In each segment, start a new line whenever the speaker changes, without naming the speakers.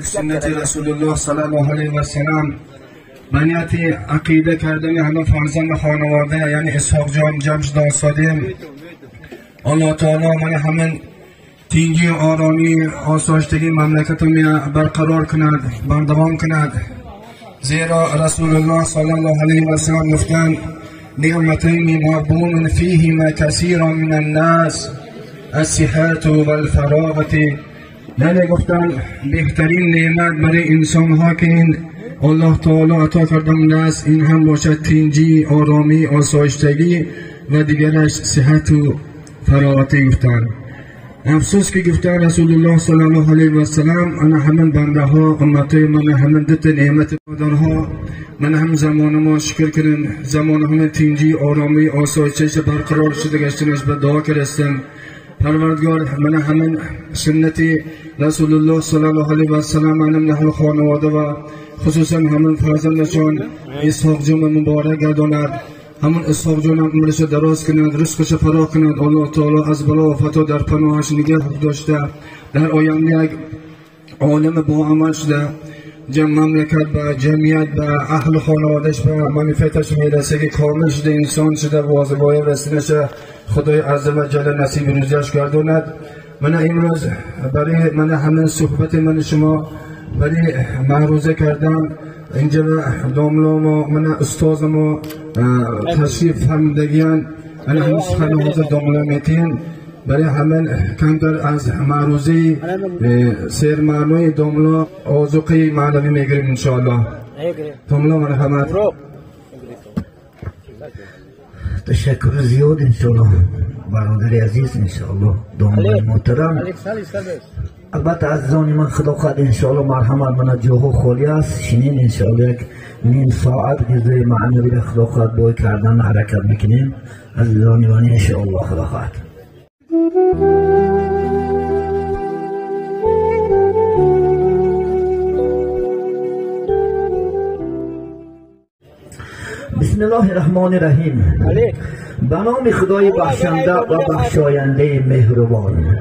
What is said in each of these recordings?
سنت رسول الله صلی الله علیه و سلم به نیت عقیده کردن همه فرزند خانواده یعنی اسحاق جان جمع دانسادیم. الله تعالی من همین تینگی آرامی آسایشتگی مملکت برقرار کند، بردوام کند. زیرا رسول الله صلی الله علیه و سلم گفتند نعمتین مغبون فیهما کثیر من الناس الصحت و الفراغت. یعنی گفتن بهترین نعمت برای انسان ها که این الله تعالی عطا کردن است، این هم باشد تینجی، آرامی، آسایشتگی و دیگرش صحت و فراغت. گفتن افسوس که گفتن رسول الله صلی الله علیه و سلم انا همین بنده ها امت من همین دو نعمت مادرها من هم زمان ما شکر کنیم، زمان همین تینجی، آرامی، آسایشش برقرار شده گشتنش به دعا کرستم. پروردگار من همین سنت رسول الله صلی الله علیه و سلم منم نحو خانواده و خصوصا همین فرزندشان اسحاق جان مبارک گرداند، همون اسحاق جان عمرش دراز کند، رزقش فراخ کند. الله تعالی از بلا و فتا در پناهش نگه داشته، در آینده یک عالم با عمل شده مملکت و جمعیت و اهل خانوادهش و منفعتش میرسه که کامل شده، انسان شده و وظیفه رسیدنش خدای عز و جل نصیب روزیش گرداند. من امروز برای من همه صحبت من شما برای معروضه کردن اینجا داملا ما من استاد ما تشریف فرمودگیان من همه سخن حضر داملا میتین برای همین کمتر از معروضه سیر معنای داملا آذوقه معنوی میگیریم انشاءالله. داملا مرحمت.
تشکر زیاد انشاءالله برادر عزیز، انشاءالله داملا محترم. البته عزیزان من خدا خواهد انشاءالله مرحمت من جاها خالی است شنین انشاءالله یک نیم ساعت غذای معنوی را خدا خواهد بای کردن حرکت میکنیم. عزیزان من انشاءالله خدا خواهد. بسم الله الرحمن الرحیم. به نام خدای بخشنده و بخشاینده مهربان.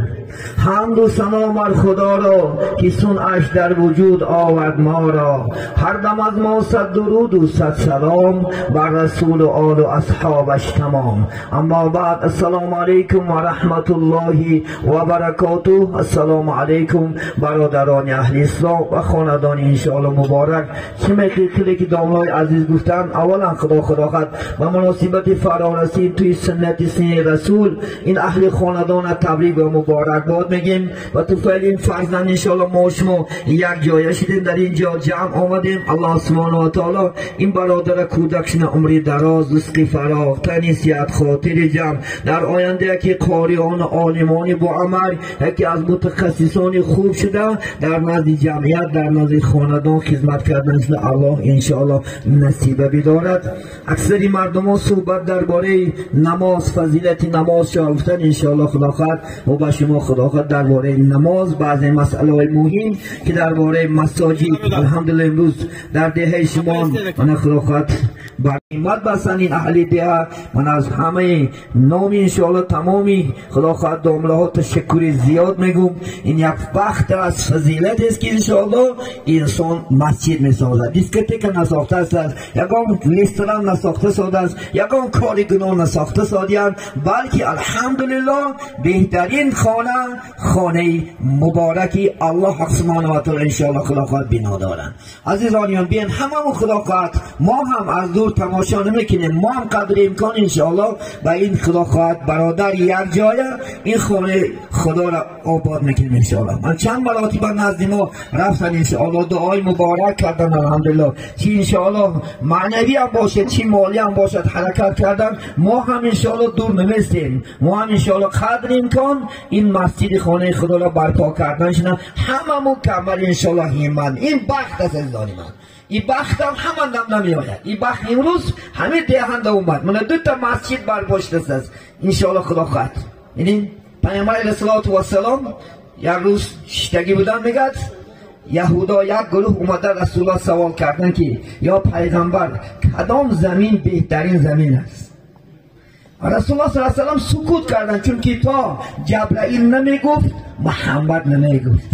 حمد و ثنا بر خدا را که صنعش در وجود آورد ما را. هر دم از ما صد درود و صد سلام بر رسول و آل و اصحابش تمام. اما بعد، السلام علیکم و رحمت الله و برکاته. السلام علیکم برادران اهل اسلام و خاندان انشاءالله مبارک. چه میخیلی که داملای عزیز گفتن، اولا خدا خدا خد و مناسبت فرارسید توی سنت سینه رسول این اهل خاندان تبریک و مبارک باد میگیم و تو فعل این فرزند انشاءالله ما شما یک جایه شدیم، در اینجا جمع آمدیم. الله سبحانه و تعالی این برادر کودکشون عمری دراز، رزق فراغ، تنی صحت، خاطر جمع، در آینده یکی قاریان عالمان با عمل، یکی از متخصصان خوب شده در نزد جمعیت، در نزد خاندان خدمت کردن الله انشاءالله نصیب بدارد. اکثری مردم ها صحبت درباره نماز، فضیلت نماز شافتن انشاءالله خدا خواهد و با شما خدا خواهد درباره نماز بعضی مسئله های مهم که درباره مساجد الحمدلله امروز در دهه شما من خدا خواهد برنامه بسن این اهل ده. من از همه نام انشاءالله تمامی خدا خواهد دامله ها تشکر زیاد میگم. این یک وقت از فضیلت است که انشاءالله انسان مسجد میسازد، دیسکتیک نساخته است، یکان رستوران نساخته ساده است، یکان کار گناه نساخته سادیان، بلکه الحمدلله بهترین خانه خانه مبارکی الله سبحانه و تعالی انشاءالله خدا خواهد بنا دارند. عزیزانیان بیان هممون خدا خواهد ما هم از دور تماشا نمیکنیم، ما هم قدر امکان انشاءالله و این خدا خواهد برادر یک جایه این خانه خدا را آباد میکنیم انشاءالله. من چند مراتب نزد ما رفتن انشاءالله دعای مبارک کردن الحمدلله، چی انشاءالله معنوی هم باشه چی مالی هم باشد حرکت کردن. ما هم انشاءالله دور نمیستیم، ما هم انشاءالله قدر امکان این مسجد خانه خدا را برپا کردن شدن هممون کمر انشاءالله همت. این بخت است عزیزان من، این بخت هم همان دم نمی آید. این بخت امروز همه دهنده اومد، من دو تا مسجد برپا شده است انشاءالله خدا خواهد. یعنی پیامبر علیه الصلاة و السلام یک روز شتگی بودن، میگد یهودا یک گروه اومده رسول الله سوال کردن که یا پیغمبر کدام زمین بهترین زمین است؟ رسول الله صلی الله علیه و سلم سکوت کردن، چون که تا جبرائیل نمیگفت محمد نمیگفت.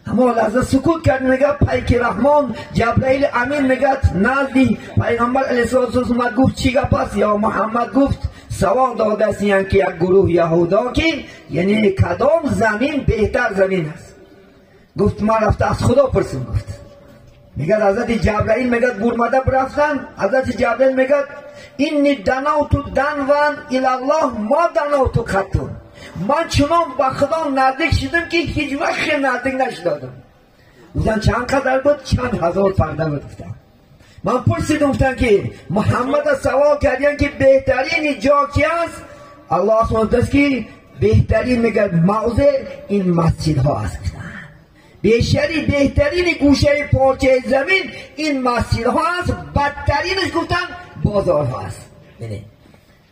اما لحظه سکوت کرد. میگه پیک رحمان جبرائیل امین میگه نزدی پیغمبر علیه السلام گفت چی گپ است یا محمد؟ گفت سوال داده است یعنی که یک گروه یهودا که یعنی کدام زمین بهتر زمین است. گفت من رفته از خدا پرسیم. گفت میگه حضرت جبرائیل میگه برمده برفتن. حضرت جبرائیل میگه اینی دنوت دنوان الی الله ما دنوت قطون. من چنان به خدا نزدیک شدم که هیچ وقت نزدیک نشدم. گفتن چند قدر بود؟ چند هزار پرده بود. گفتم من پرسیدم، گفتن که محمد سوال کردن که بهترین جا کی است؟ الله سبحانه است که بهترین میگه موضع این مسجد ها است. بیشتری بهترین گوشه پارچه زمین این مسجد ها است، بدترینش گفتن بازار ها است.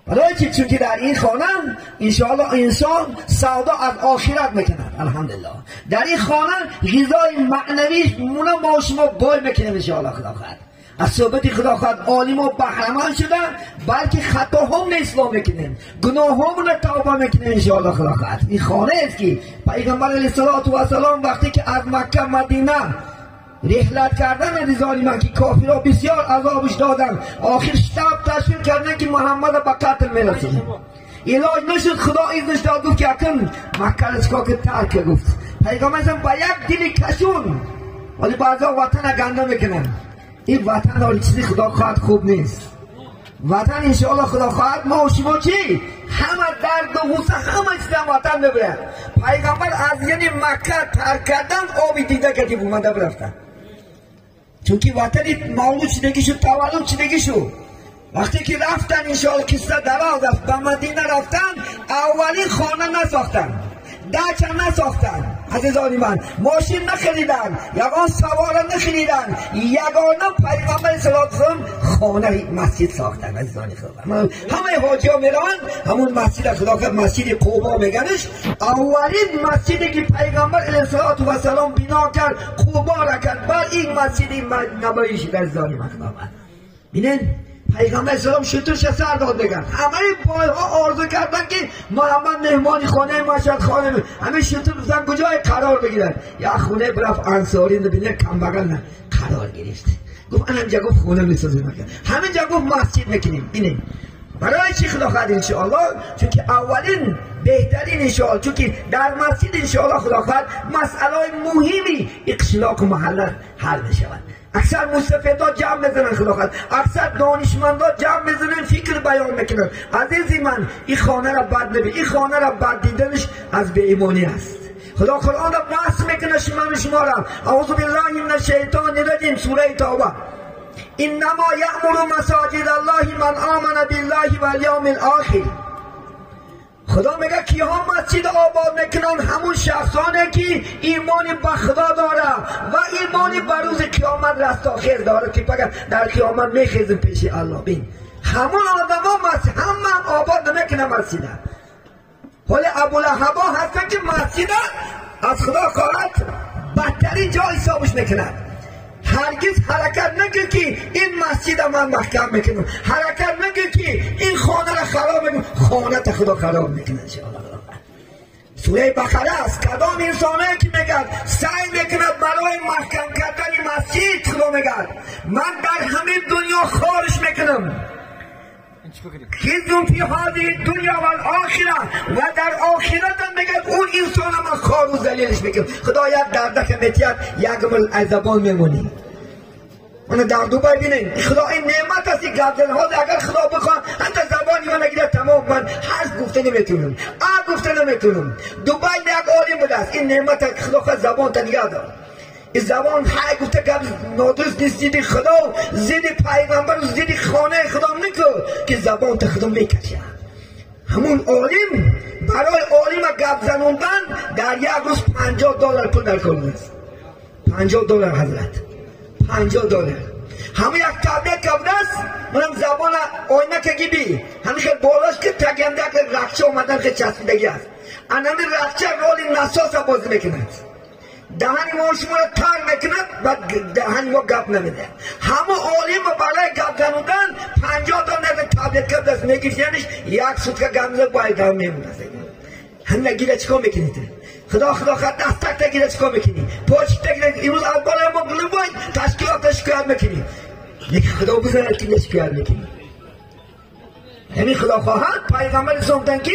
برای چی؟ چون که در این خانه انشاءالله انسان سودا از آخرت میکنه. الحمدلله در این خانه غذای معنویش مونه ما شما بای میکنیم انشاءالله. خدا خواهد از صحبت خدا خواهد عالم و بهره‌مند شدن، بلکه خطاهامون اصلاح میکنیم، گناهامون توبه میکنیم انشاءالله. خدا خواهد این خانه است که پیغمبر علیه السلام وقتی که از مکه مدینه رحلت کردن رضای من که کافرها بسیار عذابش دادن، آخر شتاب تشکیل کردن که محمد به قتل میرسونه. علاج نشد، خدا اذنش داد، گفت که اکن مکه را چیکار کرد؟ ترک. گفت پیغمبر با یک دل کشون، ولی بعضا وطن گنده میکنن. این وطن حالی چیزی خدا خواهد خوب نیست. وطن انشاءالله خدا خواهد ما و شما چی؟ همه درد و غصه همه چیز هم وطن ببرد. پیغمبر از یعنی مکه ترک کردن آبی دیده که اومده برفتن، چون که وطنی مولود شدگی شد، تولد شدگی شد. وقتی که رفتن انشاءالله قصه دراز است، به مدینه رفتن، اولین خانه نساختن، دچه نساختن عزیزان من، ماشین نخریدن، یگان سواره نخریدن، یگانه پیغمبر صلی الله علیه و سلم خانه مسجد ساختن. عزیزان خدا همه حاجی ها میرن همون مسجد خدا که مسجد قبا میگنش، اولین مسجدی که پیغمبر علیه السلام بنا کرد، قبا را کرد، بر این مسجد نبوی شد. عزیزان من خدا ببینن پیغمبر اسلام شترش سر داد بگن، همه پایها آرزو کردن که محمد مهمانی خانه ما شد، خانه همه شتر بزن کجای قرار بگیرن. یا خونه برفت انصاری ببینه کم بغل نه قرار گرفت. گفت انجا گفت خونه میسازیم، همینجا گفت مسجد میکنیم. اینه برای چی خدا خواهد انشاءالله؟ چون که اولین بهترین انشاءالله، چون که در مسجد انشاءالله خدا خواهد مسئله مهمی اقشلاق و محله حل میشود. اکثر مستفیدها جمع میزنن خدا خواهد، اکثر دانشمندا جمع میزنن، فکر بیان میکنن. عزیزی من این خانه را بد نبی، این خانه را بد دیدنش از بی ایمانی است. خدا قرآن را بحث میکنه شما شما را. اعوذ بالله من الشیطان الرجیم، سوره توبه. انما یأمر مساجد الله من آمن بالله والیوم الاخر. خدا میگه کیها مسجد آباد میکنن؟ همون شخصانه که ایمان به خدا داره و ایمان به روز قیامت رستاخیز داره که فقط در قیامت میخیزیم پیش الله. بین همون آدم ها مسجد هم آباد نمیکنه مسجد. حالا ابولهبا هستن که مسجد از خدا خواهد بدترین جای حسابش میکنن. هرگز حرکت نکن که این مسجد من محکم میکنم، حرکت نکن که این خانه را خراب میکنم، خانه تا خدا خراب میکنه انشاءالله. سوره بقره است. کدام انسانه که میگه سعی میکنه برای محکم کردن مسجد، خدا میگه من در همین دنیا خارش میکنم، خزی فی هذه الدنیا و الاخره، و در آخرت هم میگه اون انسان من خار و ذلیلش میکنم. خدا یک دردک میتید یک مل از زبان میمونی. اون در دوبای ببینین خدا این نعمت است، این گپ ها اگر خدا بخواد حتی زبانی من نگیره تمام، من حرف گفته نمیتونم، آ گفته نمیتونم. دوبای یک عالم بوده است، این نعمت است خدا خود زبان تا نگه دار. این زبان های گفته گپ نادرست نیست، زید خدا زید پیغمبر و زید خانه خدا نکن که زبان تا خدا میکشه. همون عالم برای عالم گپ زنوندن در یک روز $50 پول در کار است. $50 حضرت، $50. همون یک تابلت که بوده است، منم زبان آینه که گیبی همین خیلی بالاش که تگنده که رخچه اومدن که چسبیدگی است. انمی رخچه رول نساس بازی میکند، دهن ما شما را تر میکند و دهن ما گپ نمیده. همه عالم برای گپ زنوندن $50 تابلت که دست میگیرنش یک سوت که گپ میزد باید دم میمونه. همین گیره چیکار میکنید؟ خدا خدا خد دستک تگیره چیکار میکنی؟ پاچک تگیره امروز از بالای ما گلوبای تشکیلات شکایت میکنی. یک خدا بزنه که شکایت میکنی. همین خدا خواهد پیغمبر گفتن که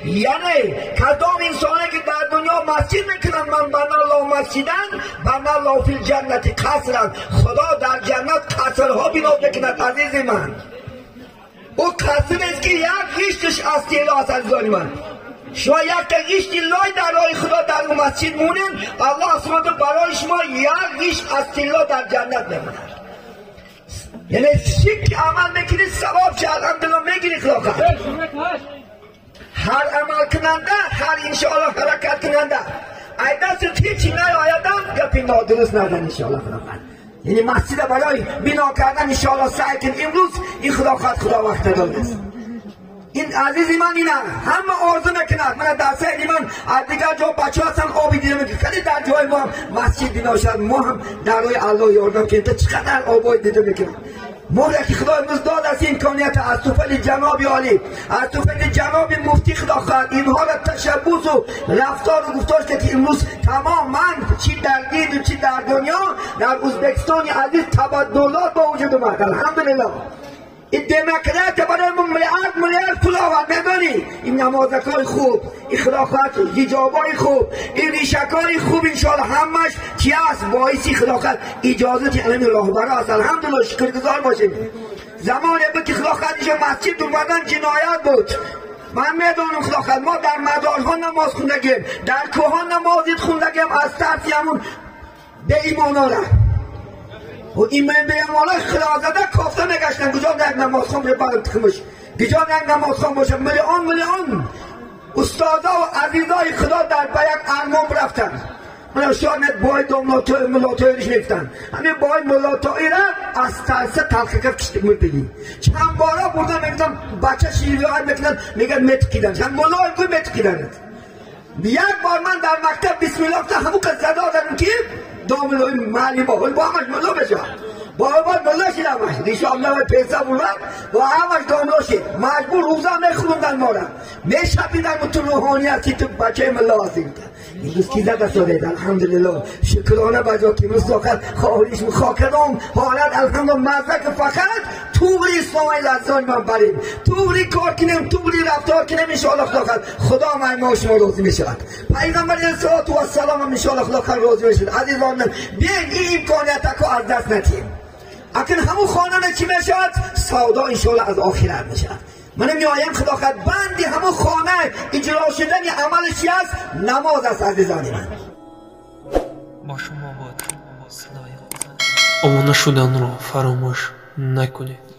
یعنی کدام انسانی که در دنیا مسجد میکنن من بنا الله مسجدن بنا الله فی الجنت قصرا، خدا در جنت قصرها بنا میکند. عزیز من او قصر است که یک ریشتش از طلا است. عزیزان من شما یک تا ریشت لای در راه خدا در اون مسجد مونن، الله سبحانه برای شما یک ریشت از طلا در جنت میموند. یعنی شک عمل میکنی ثواب چه الحمدلله میگیری. خدا هر عمل کننده هر انشاءالله حرکت کننده ای دست هیچی نیایدم گپی نادرست نزن انشاءالله. خدا یعنی مسجد برای بنا کردن انشاءالله سعی کن. امروز این خدا خواهد خدا وقت داده است. این عزیزی من اینه همه آرزو میکند. من در سعی من از دیگر جا بچه هستن آبی دیده میکنه خیلی در جای ما هم مسجد بنا شد، ما هم در روی الله یاردم که تا چقدر آبای دیده میکنه. ما که خدا امروز داد از امکانیت از توفیل جناب عالی از توفیل جناب مفتی خدا خواهد اینها را تشبث و رفتار و گفتار که امروز تمام من چی در دین و چی در دنیا در ازبکستان عزیز تبدلات با وجود اومد. الحمدلله این دموکرات برای ما میلیارد میلیارد پول آورد. میدانی این نمازکای خوب، این خلافت حجابای خوب، این ریشکای خوب انشاءالله همش چی است؟ باعث خلافت اجازه علم راهبرا است. الحمدلله شکرگزار باشیم. زمانی بود که خلافت اینجا مسجد اومدن جنایت بود. من میدانم خلافت ما در مدارها نماز خوندگیم، در کوهان نماز خوندگیم از ترس همون به ایمانا را و این من به ایمانا خدا زده کافته میگشتن کجا یک نمازخوان بره تخمش، کجا یک نمازخوان باشه. میلیون میلیون استادا و عزیزای خدا در به یک ارمان رفتن. من شاید بای ملاتویش میفتن همین بای ملاتوی را از ترس تلخ کرد کشت مردگی چند بارا بردن میگفتن بچه شیریات میکنن میگن متکیدن چند ملای گوی متکیدن. یک بار من در مکتب بسم الله گفتم همون که زده آدم که داملوی معلم با همش ملا بشه با ملا شد همش ریشام نمه پیسه بودن با همش داملا شد مجبور روزه میخوندن ما را میشپیدن تو روحانی هستی تو بچه ملا هستی. امروز کی زده سادید الحمدلله شکرانه بجا که امروز فقط خواهش خاکدام حالت الحمدلله مزه که فقط توری اسلام لذان من بریم توری کار کنیم توری رفتار کنیم انشاءالله خدا خدا ما شما راضی میشود. پیغمبر صلوات و سلام هم انشاءالله خدا راضی میشود. عزیزان من بیاین این امکانیت کو از دست ندیم. اکنون همون خانه چی میشود؟ سودا انشاءالله از آخرت میشود. من میایم خدا خد بندی همون خانه اجرا شدن عملش چی است؟ نماز است. عزیزان من
با شما باد صدای خدا. обуна шуданро фаромӯш накунед.